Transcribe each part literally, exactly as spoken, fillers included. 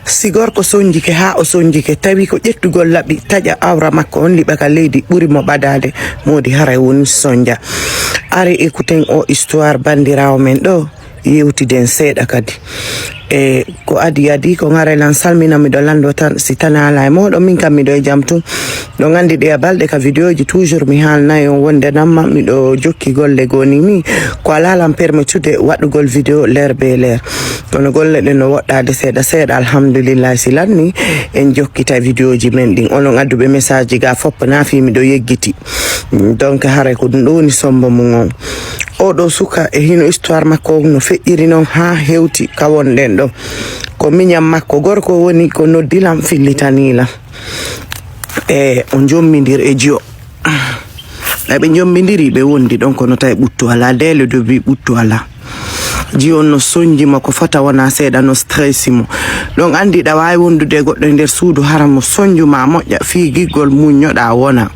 Si gorko sonjike haa o sonjike, tawi ko ƴettugol laɓi taƴa awra makko on liɓa ka leydi ɓuri mo ɓadaade, moodi haray woni sonja. Are écouten o histoire bandiraawo men ɗo, yewtiden seeɗa kadi. E ko adi adi, ko ŋare lan salmina, miɗo lanndo tan, si tana alaa e mooɗon, min kam miɗo e jam tun. Ɗon anndi ɗe balɗe ka videoji toujours mi haalnay on wonde namma miɗo jokki golle goo ni, ko alaa lan permettude waɗugol video leer be leer. Kono golle ɗen no woɗɗaade seeɗa seeɗa, alhamdulillahi, si lanni en jokkita videoji men ɗin. Onon adduɓe message ga fop na fii miɗo yeggiti. Donc haray ko ɗum ɗo woni sombo mum on. Oɗo suka e hino histoire makko on no feƴƴiri non haa hewti ka wonɗen ɗo. Ko miñan makko gorko woni ko noddi lan fillitanii lan. E o jommindir e jiyo. E ɓe jommindiri, ɓe wondi ɗon, kono tawi ɓuttu alaa. Dès le début ɓuttu alaa. Jiyo no sonji mo ko fota wona seeɗa, no stressi mo. Ɗon anndi ɗa waawi wondude e goɗɗo e nder suudu hara mo sonju ma moƴƴa fii giggol muññoɗaa wona.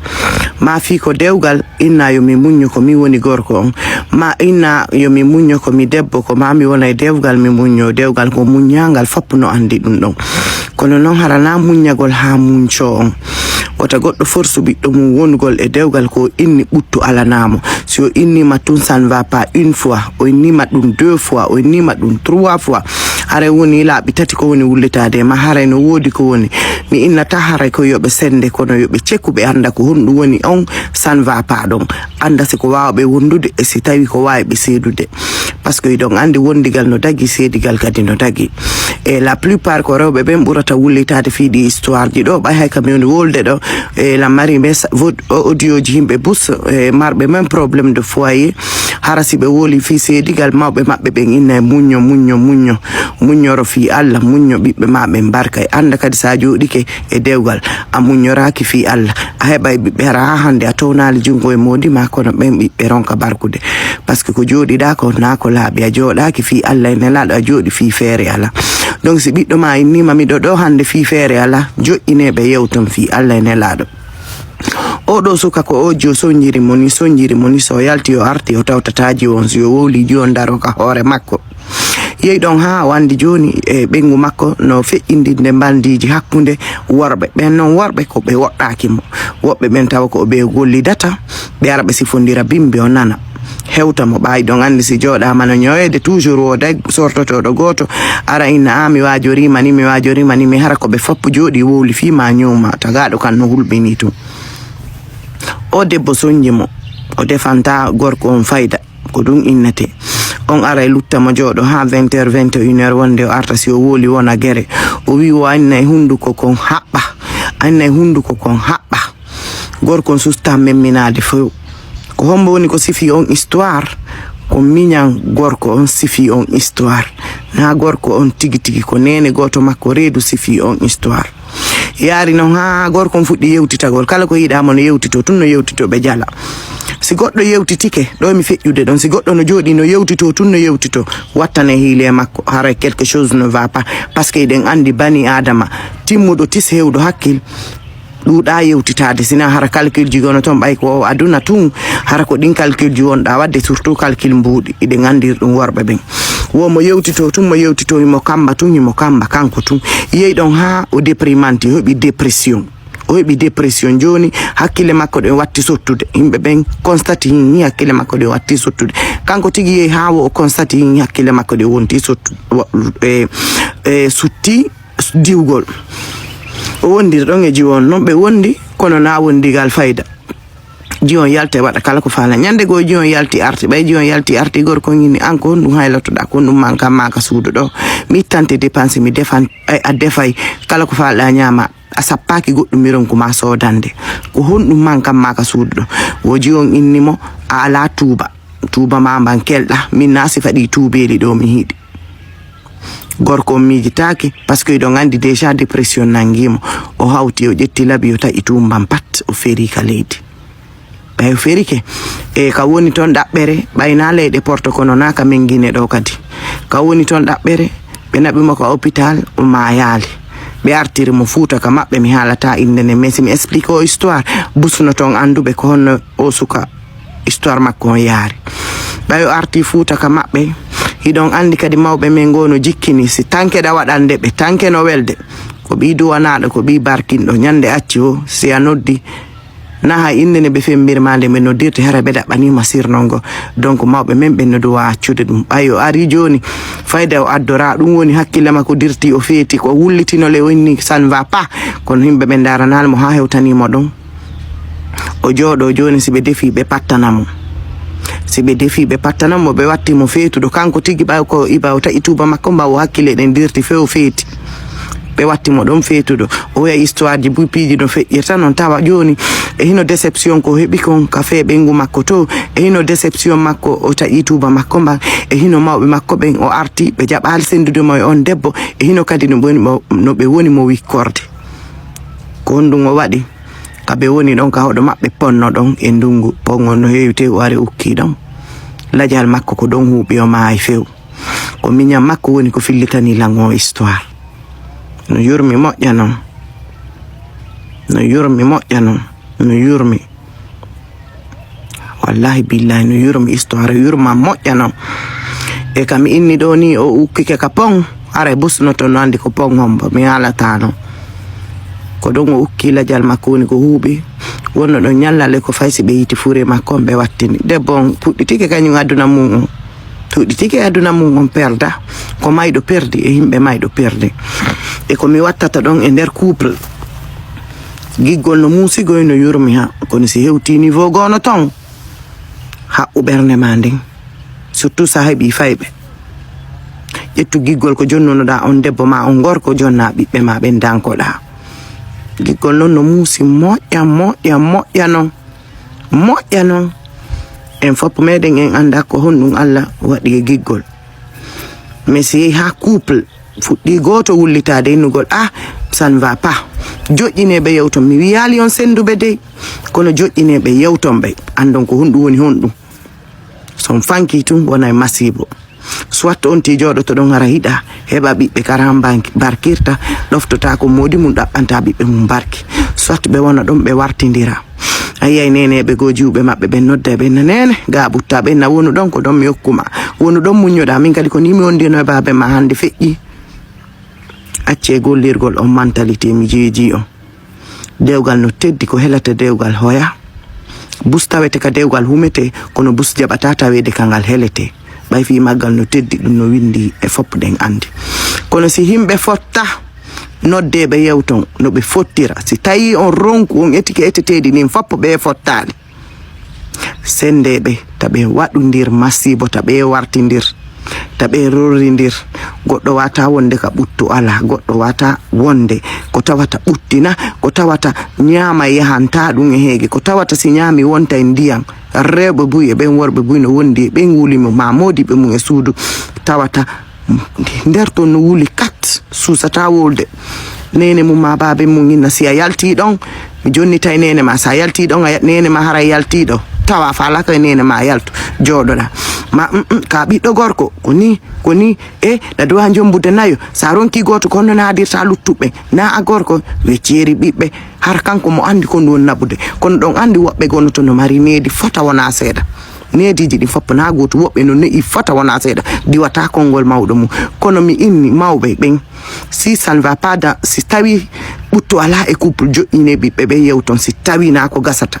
Ma fii ko dewgal inna yo mi muñño ko mi woni gorko on. Ma inna yo mi muñño ko mi debbo, ko ma mi wona e dewgal mi muñño. Dewgal ko muññangal, fop no anndi ɗum ɗon. Kono non hara na muññagol haa muñcoo on. Wota goɗɗo forsu ɓiɗɗo mum wonugol e dewgal ko o inni ɓuttu alanaa mo. Si o innii ma tun ça ne va pas une fois, o innii ma ɗum deux fois, o innii ma ɗum trois fois. Haray woni laabi tati ko woni wullitaade e ma, haray no woodi ko woni. Mi innata haray ko yo ɓe sende, kono yo ɓe cekku ɓe annda ko honɗum woni on ça ne va pas ɗon. Annda si ko waawɓe wondude e si tawi ko waawi ɓe seedude. Parce que hiɗon anndi wondigal no dagi, seedigal kadi no dagi. E la plupart ko rewɓe ɓen ɓurata wullitaade fii ɗi histoire ji ɗo, ɓay hay ka mi woni wolde ɗo, e la mari mes-, vod-, o-, audio ji yimɓe bus, e marɓe même problème de foyer, hara si ɓe woli fii seedigal mawɓe maɓɓe ɓen inna e muñño, muñño, muñño, muññoro fii Allah, muñño ɓiɓɓe ma ɓen barka. E annda kadi sa jooɗike e dewgal, a muññoraaki fii Allah, a heɓay ɓiɓɓe hara haa hannde a townaali junngo e moodi ma, kono ɓen ɓiɓɓe ronka barkude. Parce que ko jooɗiɗaa ko naa ko laaɓi, a jooɗaaki fii Allah e Nelaaɗo, a jooɗi fii feere alaa. Donc si ɓiɗɗo ma innii ma miɗo ɗo hannde fii feere alaa, joƴƴinee ɓe yewton fii Allah e Nelaaɗo. Oɗo suka ko o jiyo sonjiri mo ni, sonjiri mo ni, so o yalti o arti o tawtataa jiyo on, si o wowlii jiyo on daro ka hoore makko. Yehi ɗon haa o anndi jooni e ɓeyngu makko no feƴƴindinde mbaldiiji hakkunde worɓe. Ɓen non worɓe ko ɓe woɗɗaaki mo. Woɓɓe ɓen tawa ko ɓe gollidata, ɓe ara ɓe sifondira bimbi o nana. Hewta mo ɓaayi ɗon anndi si jooɗaama no ñoyeede toujours wooday sortotooɗo gooto ara inna a mi waajoriima ni, mi waajoriima ni, mi hara ko ɓe foppo jooɗi wowli fii ma ñowma tagaaɗo kan no hulɓinii tun. O debbo sonji mo, o defanta gorko on fayda. Ko ɗum innete. On aray lutta mo jooɗo haa vingt heures, vingt et une heures, wonde o arta si o wowli wona gere. O wi'i o anna e hunnduko kon haɓɓa. Anna e hunnduko kon haɓɓa. Gorko on susta memminaade fow. Ko hombo woni ko sifi on histoire? Ko miñan gorko on sifi on histoire. Na gorko on tigi tigi, ko neene gooto makko reedu sifi on histoire. Yaari non haa gorko on fuɗɗi yewtitagol. Kala ko yiɗaa mo no yewtitoo, tun no yewtitoo, ɓe jala. Si goɗɗo yewtitike, ɗo mi feƴƴude ɗon, si goɗɗo no jooɗii no yewtitoo, tun no yewtitoo, wattane hiile makko, haray quelque chose ne va pas. Parce que eɗen anndi bani Aadama, timmuɗo tis hewɗo hakkil, ɗuuɗaa yewtitaade, sina hara calcul ji gono ton, ɓay ko o aduna tun, hara ko ɗin calcul ji wonɗaa waɗde, surtout calcul mbuuɗi, eɗen anndiri ɗum worɓe ɓen. Wo mo yewtitoo tun, mo yewtitoo, himo kamba tun, himo kamba kanko tun. Yehi ɗon haa o déprimanti, o heɓi dépression. O heɓi dépression. Jooni hakkille makko ɗen watti sottude. Yimɓe ɓen constati hin hakkille makko ɗen watti sottude. Kanko tigi yehi haa wo o constati hin hakkille makko ɗen wonti sottu-, wa-, e, e, sutti diwgol. O wondiri ɗon e jiwo on non, ɓe wondi, kono na wondigal fayda. Jiwo on yalti e waɗa kala ko faala. Ñande goo jiwo on yalti arti, ɓay jiwo on yalti arti, gorko on inni, "An ko honɗum haylotoɗaa? Ko honɗum mankan maa ka suudu ɗo? Mi ittante dépense, mi defan, ay, a defay kala ko faalɗaa ñaama. A sappaaki goɗɗum mi ronku maa soodande. Ko honɗum mankan maa ka suudu ɗo?" Wo jiwo on inni mo, "A alaa tuuba. Tuuba maa mban kelɗaa. Min na sifa ɗi tuubeeli ɗo mi hiɗi." Gorko on miijitaaki, parce que hiɗon anndi déjà dépression nanngii mo. O hawti, o ƴetti laɓi, o taƴi tuumban pat, o ferii ka leydi. Ɓay o ferike, e ka woni ton ɗaɓɓere, ɓay na leyɗe Porto kono na ka men Gine ɗo kadi. Ka woni ton ɗaɓɓere, ɓe naɓi mo ka hôpital, o maayaali. Ɓe artiri mo Fuuta ka maɓɓe, mi haalataa innde nden, mais si mi explique o histoire, busnoton annduɓe ko honno o suka histoire makko on yaari. Ɓay o arti Fuuta ka maɓɓe, Hiɗon anndi kadi mawɓe men goo no jikkini, si tanke ɗa waɗande ɓe, tanke no welde. Ko ɓii duwanaaɗo, ko ɓii barkinɗo. Ñande acci o, si a noddi, naha innde nde ɓe femmbiri maa, nde ɓe noddirte, hara ɓe ɗaɓɓanii ma sirnol ngol. Donc, mawɓe men ɓen no duwa accude ɗum. Ɓay o arii jooni, fayda o addoraa, ɗum woni hakkille makko dirti, o feeti, ko wullitino le o inni, ça ne va pas. Kono yimɓe ɓen ndaranaa le mo haa hewtanii mo ɗon. O jooɗoo jooni, si ɓe defii, ɓe pattana mo. Si ɓe defii, ɓe pattana mo, ɓe watti mo feetuɗo. Kanko tigi, ɓay ko iba o taƴi tuuba makko, mbaw o hakkille ɗen dirti, few feeti. Ɓe watti mo ɗon feetuɗo. O wi'a histoire ji buy piiji no feƴƴirta non. Tawa jooni, e hino déception ko heɓi kon ka fee ɓeyngu makko to. E hino déception makko, o taƴi tuuba makko mban. E hino mawɓe makko ɓen, o arti, ɓe jaɓaali senndude mo e on debbo. E hino kadi no ɓe woni mo, no ɓe woni mo wikkorde. Ko honɗum o waɗi? Ka ɓe woni ɗon, ka hoɗo maɓɓe ponno ɗon e ndungu, pongol no heewi tew, o ari ukkii ɗon. Lajal makko ko ɗon huuɓi, o maayi few. Ko miñan makko woni ko fillitanii lan oo histoire. No yurmi moƴƴa non. No yurmi moƴƴa non. No yurmi. Wallahi billahi no yurmi histoire, yurma moƴƴa non. E ka mi inni ɗoo nii, o ukkike ka pon, aray busnoto no anndi ko pon hombo, mi haalataa non. Ko ɗon o ukki lajal makko woni ko huuɓi. Wonno ɗon ñallale ko fay si ɓe yiiti fure makko on ɓe wattini. Debbo on fuɗɗitike kañum aduna mum on. Fuɗɗitike aduna mum on perda. Ko mayɗo perdi e yimɓe mayɗo perdi. E ko mi wattata ɗon e nder couple. Giggol no muusi goy no yurmi ha. Kono si hewti niveau goono ton. Haɓɓu ɓernde ma nden. Surtout si a heɓii fayɓe. Ƴettu giggol ko jonnunoɗaa on debbo ma on gorko, jonnaa ɓiɓɓe ma ɓen dankoɗaa. Giggol non no muusi moƴƴa, moƴƴa, moƴƴa non. Moƴƴa non. En fof meɗen en anndaa ko honɗum Alla waɗi e giggol. Mais si yehi haa couple fuɗɗii gooto wullitaade innugol, "Ah, ça ne va pas." Joƴƴinee ɓe yewton. Mi wiyaali on sennduɓe dey, kono joƴƴinee ɓe yewton ɓe. Anndon ko honɗum woni honɗum. So on fankii tun, wonay masiibo. Soit on tigi jooɗoto ɗon hara hiɗa heɓa ɓiɓɓe karambanki-, barkirta, ɗoftotaako moodi mum, ɗaɓɓanta ɓiɓɓe mum barki. Soit ɓe wona ɗon, ɓe wartindira. A yi'ay neeneeɓe goo jiwɓe maɓɓe ɓen nodda ɓen na, "Neene, gaa ɓutta ɓen na, wonu ɗon ko ɗon mi hokkuma. Wonu ɗon muññoɗaa, min kadi ko nii mi wondino e baabe ma hannde feƴƴi." Accee gollirgol on mentalité mi jeejii on. Dewgal no teddi ko helata dewgal hoya. Bus tawete ka dewgal humete, kono bus jaɓata taweede ka ngal helete. Ɓay fii maggal no teddi, ɗum no windi e fopp ɗen anndi. Kono si himɓe fotta, noddee ɓe yewton no ɓe fottira. Si tawii on ronku on etike eteteeɗi ɗin fopp ɓe fottaali. Senndee ɓe, ta ɓe waɗundir masiibo, ta ɓe wartindir, ta ɓe rorrindir. Goɗɗo wata wonde ka ɓuttu alaa, goɗɗo wata wonde ko tawata ɓuttina, ko tawata ñaama yahanta ɗum e heege, ko tawata si ñaami wonta e ndiyam. Rewɓe buy e ɓen worɓe buy no wondi e ɓen wuli mo, maa moodiɓe mum e suudu, tawata nder ton no wuli kat, suusata wolde. Neene mum maa baabe mum inna, si a yaltii ɗon, mi jonnitay neene maa. Si a yaltii ɗon, a ya-, neene maa haray yaltii ɗo. Tawa faalaaka e neene maa yaltu, jooɗoɗaa. Ma, mm, mm, ka ɓiɗɗo gorko, ko ni, ko ni, e, na duwa jombude nayo. Sa ronki gooto, ko honno naadirta luttuɓe? Na a gorko, wecceeri ɓiɓɓe. Hara kanko mo anndi ko ɗum woni naɓude. Kono ɗon anndi woɓɓe gono to no mari needi fota wona seeɗa. Neediiji ɗin fof na gootu, woɓɓe no ne'i fota wona seeɗa. Diwata konngol mawɗo mum. Kono mi inni mawɓe ɓen, si ça ne va pas dans, si tawi ɓuttu alaa e couple, joƴƴinee ɓiɓɓe ɓe yewton si tawi na ko gasata.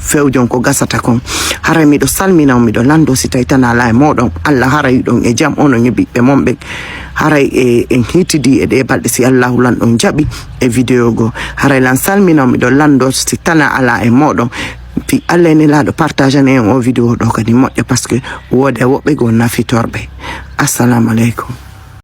Fewjon ko gasata kon. Haray miɗo salmina on, miɗo lanndo si tawi tan alaa e mooɗon. Allah haray ɗon e jam, onon e ɓiɓɓe mon ɓen. Haray e, en hitidi e ɗee balɗe si Allahu lan ɗon jaɓi e video goo. Haray lan salmina on, miɗo lanndo si tana alaa e mooɗon. Fi Allah e Nelaaɗo partageane en o video ɗo kadi moƴƴa, parce que wooda e woɓɓe goo nafitorɓe. Assalamu aleykum.